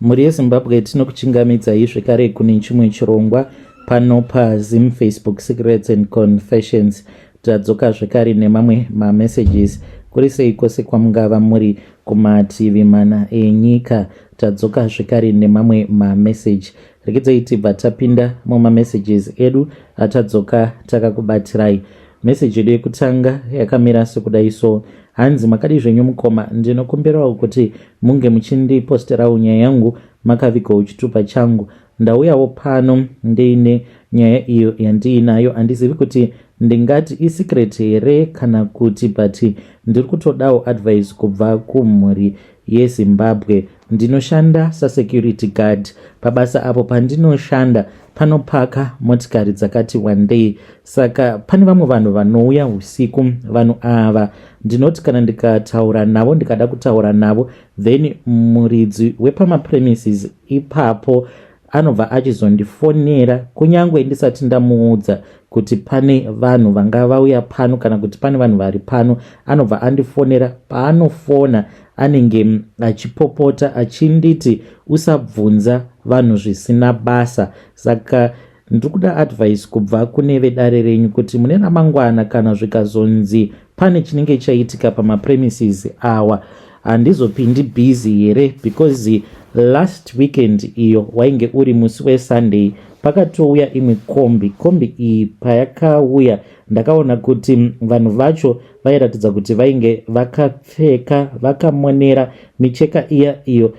Mhuri yeZimbabwe tinokuchingamidzai zvekare kune chimwe chirongwa pano paZim Facebook Secrets and Confessions. Tadzoka zvekare nemamwe mamessages. Kuri sei kwose kwamungava muri kumativi mana enyika. Tadzoka zvekare nemamwe mamessage. Regedzai tibva tapinda mumamessages edu atadzoka takakubatirai. Message yedu yekutanga yakamira sekudai so. Hanzi makadii zvenyu mukoma, ndinokumbirawo kuti munge muchindiposterawo nyaya yangu makavigawo chitupa changu. Ndauyawo pano ndiine nyaya iyo yandiinayo, handizivi kuti ndingati isecret here kana kuti, but ndiri kutodawo advice kubva kumhuri yeZimbabwe. Ndinoshanda sasecurity guard pabasa apo pandinoshanda panopaka motikari dzakati wandei, saka pane vamwe vanhu vanouya usiku. Vanhu ava ndinoti kana ndikataura navo, ndikada kutaura navo, then muridzi wepamapremises ipapo anobva achizondifonera kunyange ndisati ndamuudza kuti pane vanhu vanga vauya pano kana kuti pane vanhu vari pano. Anobva andifonera. Paanofona anenge achipopota achinditi usabvunza vanhu zvisina basa. Saka ndiri kuda advice kubva kune vedare renyu kuti mune ramangwana kana zvikazonzi pane chinenge chaitika pamapremises awa, handizopindi busy here? Because last weekend iyo wainge uri musi weSunday, pakatouya imwe kombi. Kombi iyi payakauya, ndakaona kuti vanhu vacho vairatidza kuti vainge vakapfeka vakamonera micheka iya iyo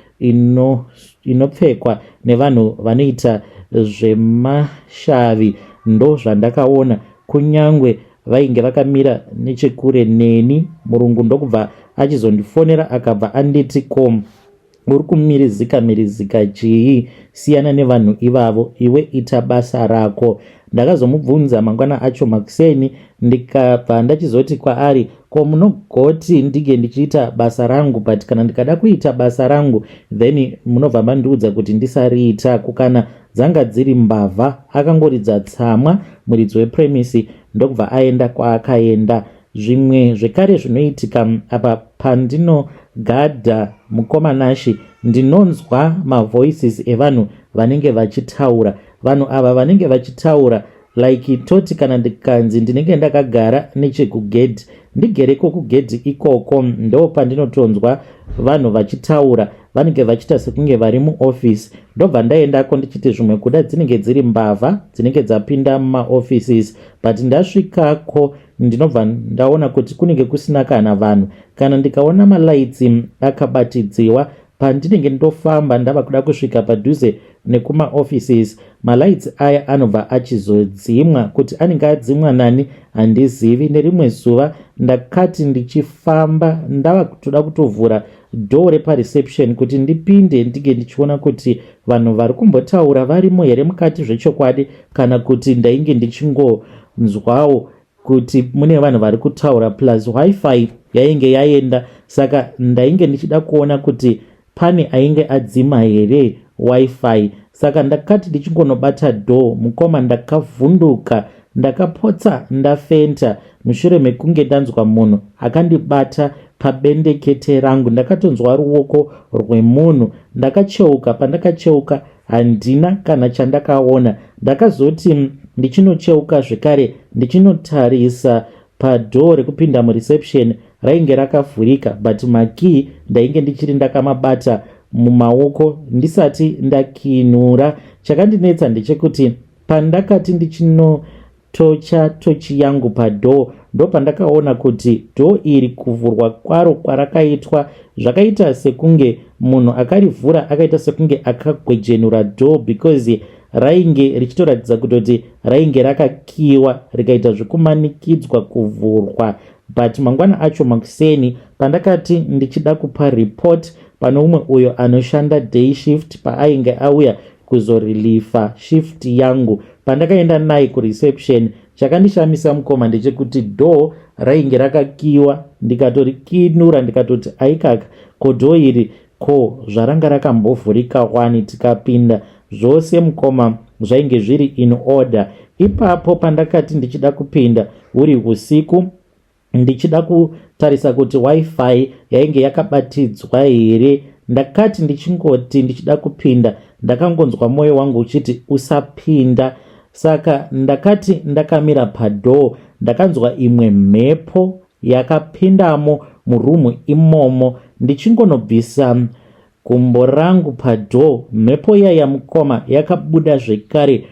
inopfekwa nevanhu vanoita zvemashavi. Ndo zvandakaona, kunyangwe vainge vakamira nechekure neni. Murungu ndokubva achizondifonera, akabva anditi, "Ko uri kumirizika mirizika chii? Siyana nevanhu ivavo, iwe ita basa rako." Ndakazomubvunza mangwana acho makuseni, ndikabva ndachizoti kwaari, "Ko munogoti ndinge ndichiita basa rangu, but kana ndikada kuita basa rangu, then munobva mandiudza kuti ndisariita? Kukana dzanga dziri mbavha?" Akangoridza tsamwa muridzi wepremise, ndokubva aenda kwaakaenda. Zvimwe zvekare zvinoitika apa pandinogadha, mukomanashi, ndinonzwa mavoices evanhu vanenge vachitaura. Vanhu ava vanenge vachitaura like, toti kana ndikanzi ndinenge ndakagara nechekugedhi, ndigereko kugedhi ikoko, ndo pandinotonzwa vanhu vachitaura. Vanenge vachiita sekunge vari muofisi. Ndobva ndaendako ndichiti zvimwe kuda dzinenge dziri mbavha dzinenge dzapinda mumaoffices, but ndasvikako ndinobva ndaona kuti kunenge kusina kana vanhu. Kana ndikaona malights akabatidziwa, pandinenge ndofamba ndava kuda kusvika padhuze nekumaoffices, malights aya anobva achizodzimwa. Kuti anenge adzimwa nani handizivi. Nerimwe zuva ndakati ndichifamba ndava kutoda kutovhura door repareception kuti ndipinde, ndinge ndichiona kuti vanhu vari kumbotaura varimo here mukati zvechokwadi, kana kuti ndainge ndichingonzwawo kuti mune vanhu vari kutaura. Plus WiFi yainge yaenda, saka ndainge ndichida kuona kuti pane ainge adzima here WiFi. Saka ndakati ndichingonobata door, mukoma, ndakavhunduka, ndakapotsa ndafenta mushure mekunge ndanzwa munhu akandibata pabendekete rangu. Ndakatonzwa ruoko rwemunhu. Ndakacheuka. Pandakacheuka handina kana chandakaona. Ndakazoti ndichinocheuka zvekare, ndichinotarisa padoor rekupinda mureception, rainge rakavhurika, but makey ndainge ndichiri ndakamabata mumaoko ndisati ndakinura. Chakandinetsa ndechekuti pandakati ndichinotocha tochi yangu padoor, ndo pandakaona kuti door iri kuvhurwa kwaro kwarakaitwa zvakaita sekunge munhu akarivhura akaita sekunge akagwejenura door, because rainge richitoratidza kutoti rainge rakakiwa rikaita zvekumanikidzwa kuvhurwa. But mangwana acho makuseni, pandakati ndichida kupa report pane umwe uyo anoshanda day shift, paainge auya kuzorelifa shift yangu, pandakaenda naye kureception, chakandishamisa, mukoma, ndechekuti door rainge rakakiwa. Ndikatorikinura, ndikatoti, "Aikaka, ko door iri ko zvaranga rakambovhurika wani?" Tikapinda, zvose, mukoma, zvainge zviri in order ipapo. Pandakati ndichida kupinda huri usiku, ndichida kutarisa kuti WiFi yainge yakabatidzwa here. Ndakati ndichingoti ndichida kupinda ndakangonzwa moyo wangu uchiti usapinda. Saka ndakati ndakamira padoor ndakanzwa imwe mhepo yakapindamo muroom imomo. Ndichingonobvisa gumbo rangu padoor mhepo iya yamukoma yakabuda zvekare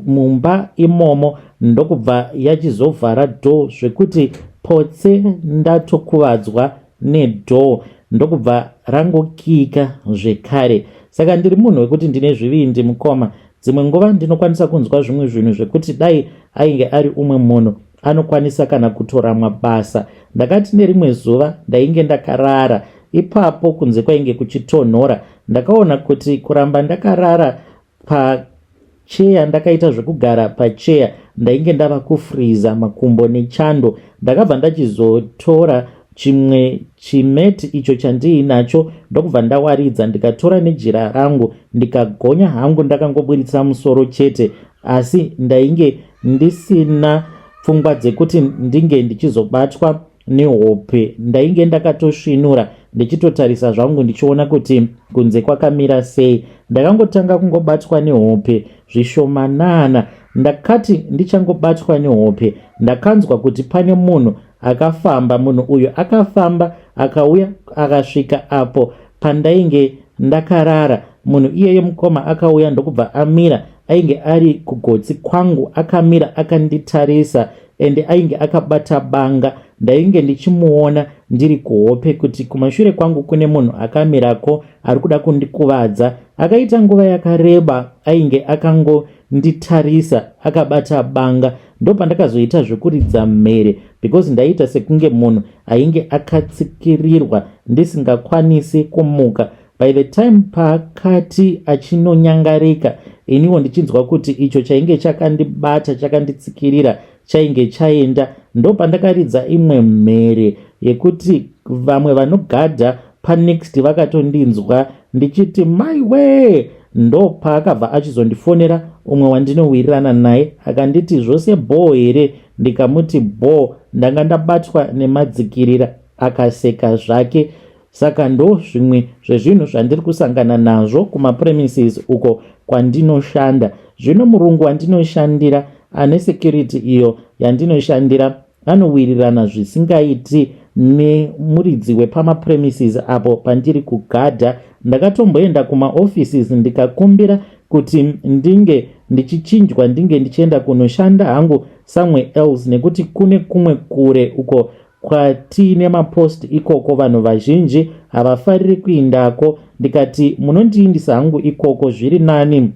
mumba imomo ndokubva yachizovhara door zvekuti potse ndatokuvadzwa nedoor ndokubva rangokika zvekare. Saka ndiri munhu wekuti ndine zvivindi mukoma. Dzimwe nguva ndinokwanisa kunzwa zvimwe zvinhu zvekuti dai ainge ari umwe munhu anokwanisa kana kutoramwa basa. Ndakati nerimwe zuva ndainge ndakarara ipapo kunze kwainge kuchitonhora. Ndakaona kuti kuramba ndakarara pacheya ndakaita zvekugara pacheya ndainge ndava kufriza makumbo nechando. Ndakabva ndachizotora chimwe chimeti icho chandiinacho ndokubva ndawaridza ndikatora nejira rangu ndikagonya hangu ndakangoburitsa musoro chete asi ndainge ndisina pfungwa dzekuti ndinge ndichizobatwa nehope. Ndainge ndakatosvinura ndichitotarisa zvangu ndichiona kuti kunze kwakamira sei. Ndakangotanga kungobatwa nehope zvishomanana. Ndakati ndichangobatwa nehope ndakanzwa kuti pane munhu akafamba. Munhu uyu akafamba akauya akasvika apo pandainge ndakarara. Munhu iyeye mukoma akauya ndokubva amira. Ainge ari kugotsi kwangu akamira akanditarisa ende ainge akabata banga. Ndainge ndichimuona ndiri kuhope kuti kumashure kwangu kune munhu akamirako ari kuda kundikuvadza. Akaita nguva yakareba ainge akangonditarisa akabata banga. Ndopandakazoita zvekuridza mhere because ndaiita sekunge munhu ainge akatsikirirwa ndisingakwanisi kumuka. By the time paakati achinonyangarika iniwo ndichinzwa kuti icho chainge chakandibata chakanditsikirira chainge chaenda ndopandakaridza imwe mhere yekuti vamwe vanogadha panext vakatondinzwa ndichiti maiwee. Ndopaakabva achizondifonera umwe wandinowirirana naye akanditi zvose bhoo here ndikamuti bhoo ndanga ndabatwa nemadzikirira akaseka zvake. Saka ndo zvimwe zvezvinhu zvandiri kusangana nazvo kumapremises uko kwandinoshanda. Zvino murungu wandinoshandira ane security iyo yandinoshandira anowirirana zvisingaiti nemuridzi wepamapremises apo pandiri kugadha. Ndakatomboenda kumaoffices ndikakumbira kuti ndinge ndichichinjwa ndinge ndichienda kunoshanda hangu somewhere else nekuti kune kumwe kure uko kwatiine mapost ikoko vanhu vazhinji havafariri kuindako. Ndikati munondiindisa hangu ikoko zviri nani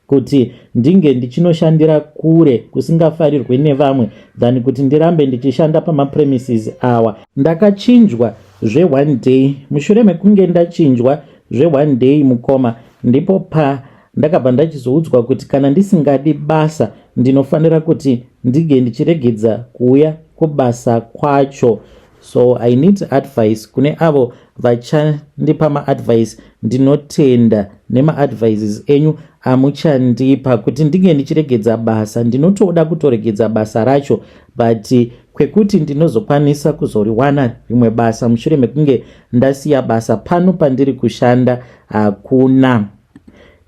kuti ndinge ndichinoshandira kure kusingafarirwe nevamwe than kuti ndirambe ndichishanda pamapremises awa. Ndakachinjwa zve one day. Mushure mekunge ndachinjwa zve one day mukoma ndipo pa ndakabva ndachizoudzwa kuti kana ndisingadi basa ndinofanira kuti ndinge ndichiregedza kuuya kubasa kwacho. So I need advice kune avo vachandipa maadvice. Ndinotenda nemaadvices enyu amuchandipa kuti ndinge ndichiregedza basa. Ndinotoda kutoregedza basa racho but kwekuti ndinozokwanisa kuzoriwana rimwe basa mushure mekunge ndasiya basa pano pandiri kushanda hakuna.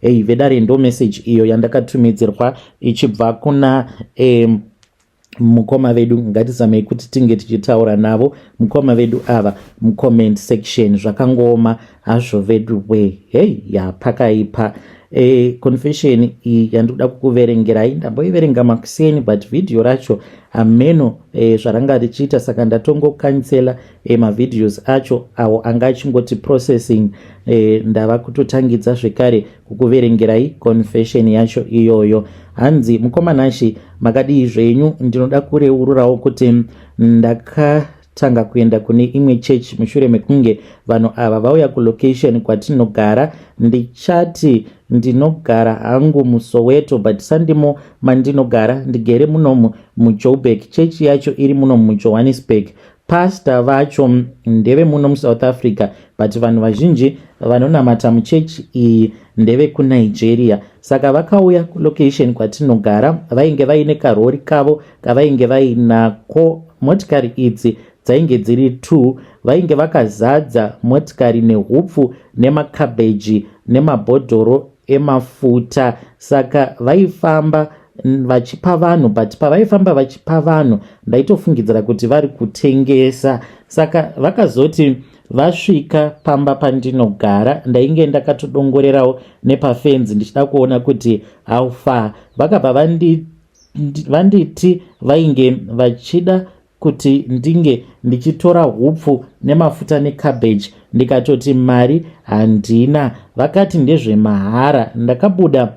Hey, vedare ndo message iyo yandakatumidzirwa ichibva kuna mukoma vedu. Ngatizamei kuti tinge tichitaura navo mukoma vedu ava mucomment section. Zvakangooma hazvo vedu we. Hey, ya pakaipa. Confession iyi yandikuda kukuverengerai ndamboiverenga makuseni but video racho hameno zvaranga richiita, saka ndatongokansela mavideos acho awo anga achingoti processing. Ndava kutotangidza zvekare kukuverengerai confession yacho iyoyo. Hanzi mukoma Nashi, makadii zvenyu? Ndinoda kureururawo kuti ndakatanga kuenda kune imwe church mushure mekunge vanhu ava vauya kulocation kwatinogara. Ndichati ndinogara hangu muSoweto but sandimo mandinogara, ndigere munomu muJoburg. Chechi yacho iri muno muJohannesburg. Pastor vacho ndeve muno muSouth Africa but vanhu vazhinji vanonamata muchechi iyi ndevekuNigeria. Saka vakauya kulocation kwatinogara vainge vaine karori kavo kavainge vainako. Motikari idzi Dzainge dziri 2. Vainge vakazadza motikari nehupfu nemakabheji nemabhodhoro emafuta. Saka vaifamba vachipa vanhu, but pavaifamba vachipa vanhu ndaitofungidzira kuti vari kutengesa. Saka vakazoti vasvika pamba pandinogara, ndainge ndakatodongorerawo nepafenzi ndichida kuona kuti how far. Vakabva vanditi vainge vachida kuti ndinge ndichitora hupfu nemafuta necabbage. Ndikatoti mari handina. Vakati ndezvemahara. Ndakabuda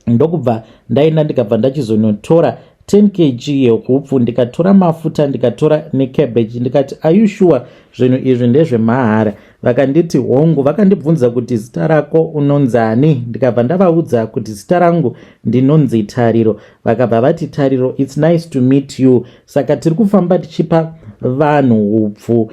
ndokubva ndaenda, ndikabva ndachizonotora 10 kg yehupfu, ndikatora mafuta, ndikatora necabbage. Ndikati, "Are you sure zvinhu izvi ndezvemahara?" Vakanditi hongu. Vakandibvunza kuti, "Zita rako unonzani?" Ndikabva ndavaudza kuti zita rangu ndinonzi Tariro. Vakabva vati, "Tariro, it's nice to meet you. Saka tiri kufamba tichipa vanhu hupfu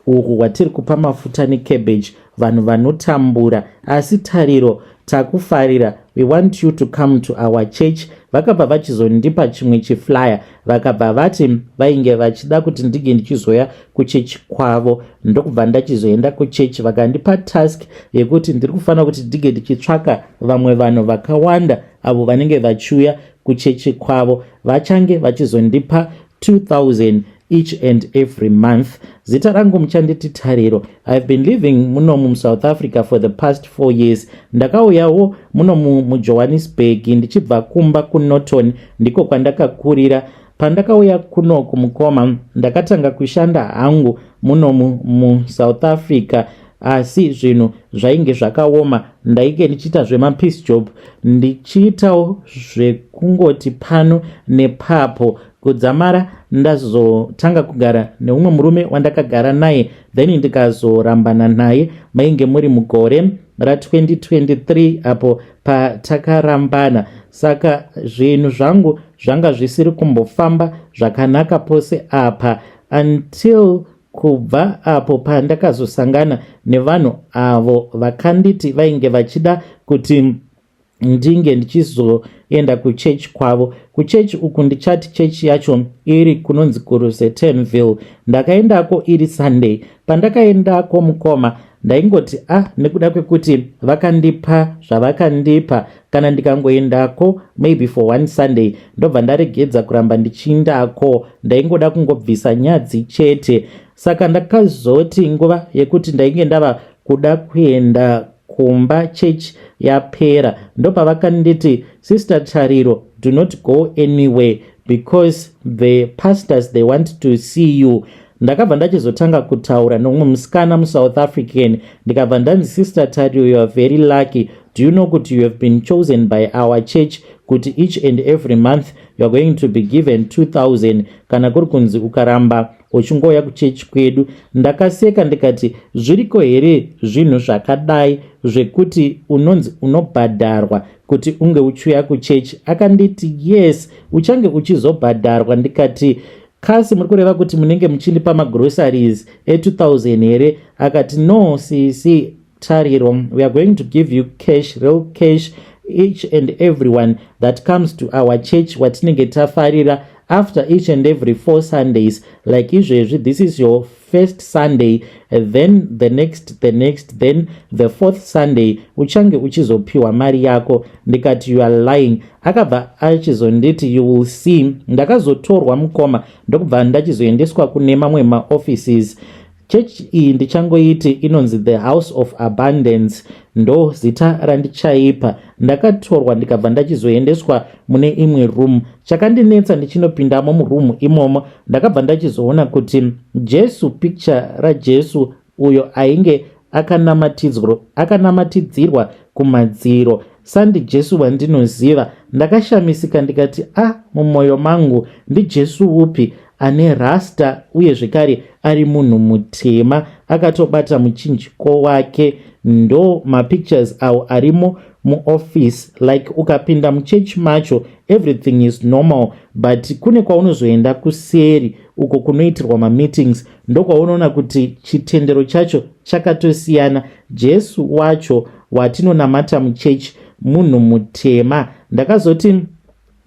uhu hwatiri kupa, mafuta necabbage, vanhu vanotambura. Asi Tariro, takufarira. We want you to come to our church." Vakabva vachizondipa chimwe chiflyer. Vakabva vati vainge vachida kuti ndinge ndichizoya kuchechi kwavo. Ndokubva ndachizoenda kuchechi. Vakandipa task yekuti ndiri kufanira kuti ndinge ndichitsvaka vamwe vanhu vakawanda avo vanenge vachiuya kuchechi kwavo. Vachange vachizondipa 2000 each and every month. Zita rangu muchanditi Tariro. I've been living munomu muSouth Africa for the past 4 years. Ndakauyawo munomu muJohannesburg ndichibva kumba kuNorton, ndiko kwandakakurira. Pandakauya kunoku mukoma, ndakatanga kushanda hangu munomu muSouth Africa, asi zvinhu zvainge zvakaoma. Ndainge ndichiita zvemapiece job, ndichiitawo zvekungoti pano nepapo, kudzamara ndazotanga kugara neumwe murume wandakagara naye, then ndikazorambana naye. Mainge muri mugore ra2023 apo patakarambana. Saka zvinhu zvangu zvanga zvisiri kumbofamba zvakanaka pose apa, until kubva apo pandakazosangana nevanhu avo vakanditi vainge vachida kuti ndinge ndichizoenda kuchechi kwavo. Kuchechi uku, ndichati chechi yacho iri kunonzi kuRosettenville. Ndakaendako iri Sunday. Pandakaendako mukoma, ndaingoti a ah, nekuda kwekuti vakandipa zvavakandipa, kana ndikangoendako maybe for one Sunday, ndobva ndaregedza kuramba ndichiindako. Ndaingoda kungobvisa nyadzi chete. Saka ndakazoti nguva yekuti ndainge ndava kuda kuenda kumba chechi yapera, ndopavakanditi, "Sister Tariro, do not go anywhere because the pastors, they want to see you." Ndakabva ndachizotanga kutaura nomumwe musikana muSouth African. Ndikabva ndanzi, "Sister Tariro, you are very lucky. Do you know kuti you have been chosen by our church kuti each and every month you are going to be given 2000 kana kuri kunzi ukaramba uchingoya kuchechi kwedu?" Ndakaseka ndikati, "Zviriko here zvinhu zvakadai zvekuti unonzi unobhadharwa kuti unge uchiuya kuchechi?" Akanditi, "Yes, uchange uchizobhadharwa." Ndikati, "Kasi muri kureva kuti munenge muchindipa magroceries e2000 here?" Akati, "No, sisi Tariro, we are going to give you cash, real cash. Each and everyone that comes to our church watinenge tafarira, after each and every four Sundays, like izvezvi this is your first Sunday, then the next, the next, then the fourth Sunday uchange uchizopiwa mari yako." Ndikati, "You are lying." Akabva achizonditi, "You will see." Ndakazotorwa mukoma, ndokubva ndachizoendeswa kune mamwe maoffices. Chechi iyi ndichangoiti inonzi The House of Abundance, ndo zita randichaipa. Ndakatorwa ndikabva ndachizoendeswa mune imwe room. Chakandinetsa, ndichinopindamo muroom imomo, ndakabva ndachizoona kuti Jesu, picture raJesu uyo ainge akanamatidzirwa kumadziro, sandi Jesu wandinoziva. Ndakashamisika ndikati, "A ah, mumwoyo mangu, ndiJesu upi ane rasta uye zvekare ari munhu mutema akatobata muchinjiko wake?" Ndo mapictures awo arimo muoffice. Like ukapinda muchechi macho, everything is normal, but kune kwaunozoenda kuseri uko kunoitirwa mameetings, ndokwaunoona kuti chitendero chacho chakatosiyana. Jesu wacho watinonamata muchechi munhu mutema. Ndakazoti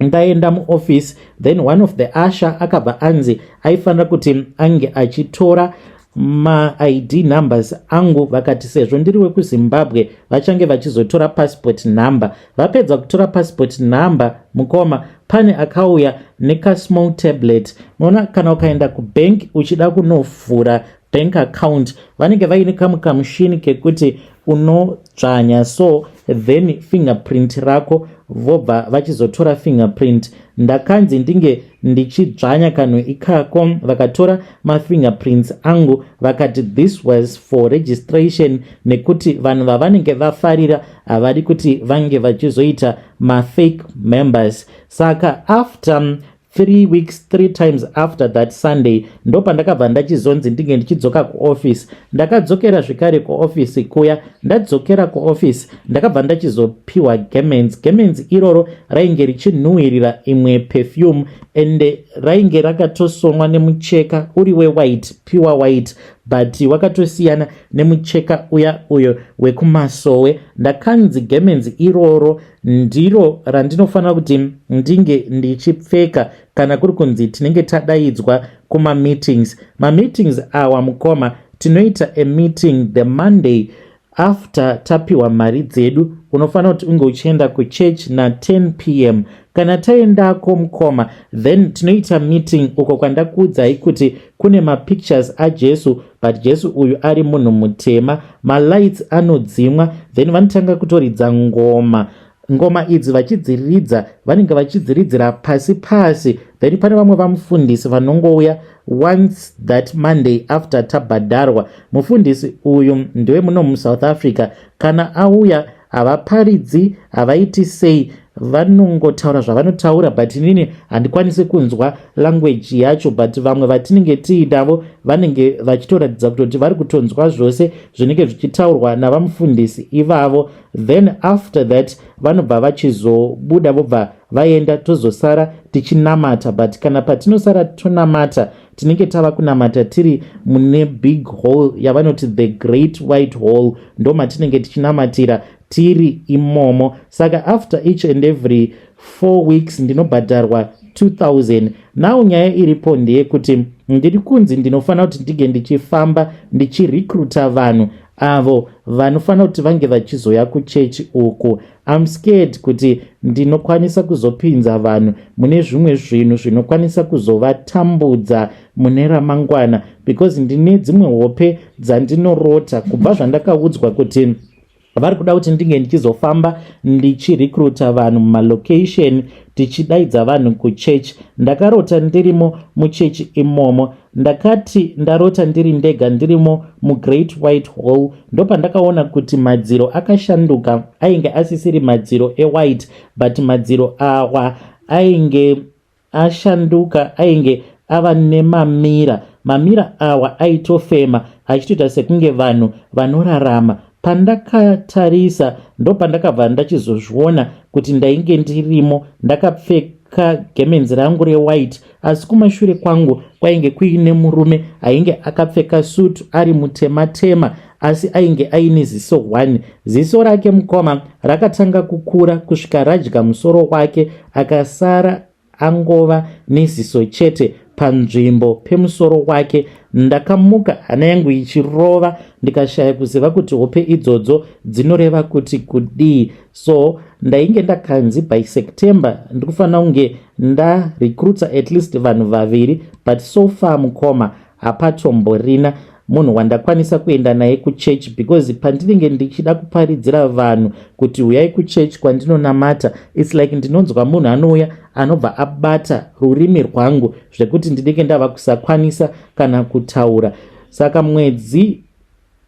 Ndaenda muoffice, then one of the usher akabva anzi aifanira kuti ange achitora maID numbers angu. Vakati sezvo ndiri wekuZimbabwe, vachange vachizotora passport number. Vapedza kutora passport number, mukoma, pane akauya nekasmall tablet. Unoona, kana ukaenda kubank uchida kunovhura bank account, vanenge vaine kamwe kamushini kekuti unodzvanya so, then fingerprint rako, vobva vachizotora fingerprint. Ndakanzi ndinge ndichidzvanya kanhu ikako. Vakatora mafingerprints angu, vakati this was for registration, nekuti vanhu vavanenge vafarira havadi kuti vange vachizoita mafake members. Saka after 3 weeks, three times after that Sunday, ndo pandakabva ndachizonzi ndinge ndichidzoka kuoffice. Ndakadzokera zvekare kuofisi kuya. Ndadzokera kuofisi, ndakabva ndachizopiwa garments. Garments iroro rainge richinhuhwirira imwe perfume, ende rainge rakatosonwa nemucheka uri wewhite, pure white, but wakatosiyana nemucheka uya uyo wekumasowe. Ndakanzi garments iroro ndiro randinofanira kuti ndinge ndichipfeka kana kuri kunzi tinenge tadaidzwa kumameetings. Mameetings awa, mukoma, tinoita a meeting the Monday after tapiwa mari dzedu. Unofanira kuti unge uchienda kuchurch na10 p.m. Kana taendako, mukoma, then tinoita meeting uko kwandakuudzai kuti kune mapictures aJesu, but Jesu uyu ari munhu mutema. Malights anodzimwa, then vanotanga kutoridza ngoma. Ngoma idzi vachidziridza, vanenge vachidziridzira pasi pasi. Then pane vamwe vamufundisi vanongouya once that Monday after tabhadharwa. Mufundisi uyu ndewe muno muSouth Africa. Kana auya, havaparidzi, havaiti sei, vanongotaura zvavanotaura, but inini handikwanisi kunzwa language yacho, but vamwe vatinenge tiinavo vanenge vachitoratidza kutoti vari kutonzwa zvose zvinenge zvichitaurwa navamufundisi ivavo. Then after that vanobva vachizobuda, vobva vaenda, tozosara tichinamata. But kana patinosara tonamata, tinenge tava kunamata tiri mune big hall yavanoti the Great White Hall. Ndo matinenge tichinamatira tiri imomo. Saka after each and every 4 weeks ndinobhadharwa 2000. Now nyaya iripo ndeyekuti ndiri kunzi ndinofanira kuti ndinge ndichifamba ndichirecruita vanhu avo vanofanira kuti vange vachizoya kuchechi uku. I'm scared kuti ndinokwanisa kuzopinza vanhu mune zvimwe zvinhu zvinokwanisa kuzovatambudza mune ramangwana, because ndine dzimwe hope dzandinorota kubva zvandakaudzwa kuti vari kuda kuti ndinge ndichizofamba ndichirecruita vanhu mumalocation, tichidaidza vanhu kuchechi. Ndakarota ndirimo muchechi imomo. Ndakati ndarota ndiri ndega, ndirimo muGreat White Hall. Ndopandakaona kuti madziro akashanduka, ainge asisiri madziro ewhite, but madziro awa ainge ashanduka, ainge ava nemamirror. Mamirror awa aitofema, achitoita sekunge vanhu vanorarama. Pandakatarisa, ndopandakabva ndachizozviona kuti ndainge ndirimo, ndakapfeka gemenzi rangu rewhite, asi kumashure kwangu kwainge kuine murume ainge akapfeka sutu, ari mutema-tema, asi ainge aine ziso 1. Ziso rake, mukoma, rakatanga kukura kusvika radya musoro wake, akasara angova neziso chete panzvimbo pemusoro wake. Ndakamuka hana yangu ichirova, ndikashaya kuziva kuti hope idzodzo dzinoreva kuti kudii. So ndainge ndakanzi by September ndikufanira kunge ndarecruita at least vanhu vaviri, but so far, mukoma, hapatomborina munhu wandakwanisa kuenda naye kuchechi, because pandinenge ndichida kuparidzira vanhu kuti uyai kuchechi kwandinonamata, it's like ndinonzwa munhu anouya, anobva abata rurimi rwangu zvekuti ndinenge ndava kusakwanisa kana kutaura. Saka mwedzi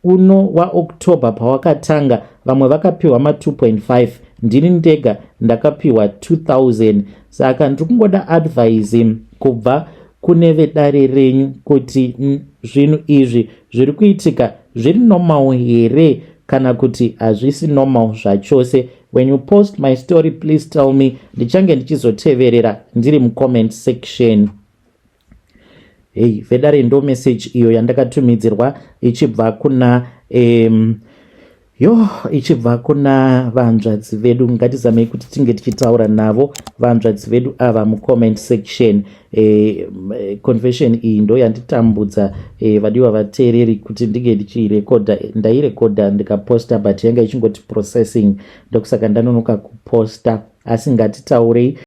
uno waOctober pawakatanga, vamwe vakapiwa ma2.5, ndini ndega ndakapiwa 2000. Saka ndiri kungoda advice kubva kune vedare renyu kuti zvinhu izvi zviri kuitika zviri normal here, kana kuti hazvisi normal zvachose? When you post my story, please tell me. Ndichange ndichizoteverera ndiri mucomment section. Hei, vedare, ndo message iyo yandakatumidzirwa ichibva kuna Yo, ichibva kuna vanzvadzi vedu. Ngatizamei kuti tinge tichitaura navo vanzvadzi vedu ava mucomment section. Confession iyi ndo yanditambudza, vadiwa vateereri, kuti ndinge ndichirekodha. Ndairekodha ndikaposta, but yanga ichingoti processing, ndokusaka ndanonoka kuposta, asi ngatitaurei.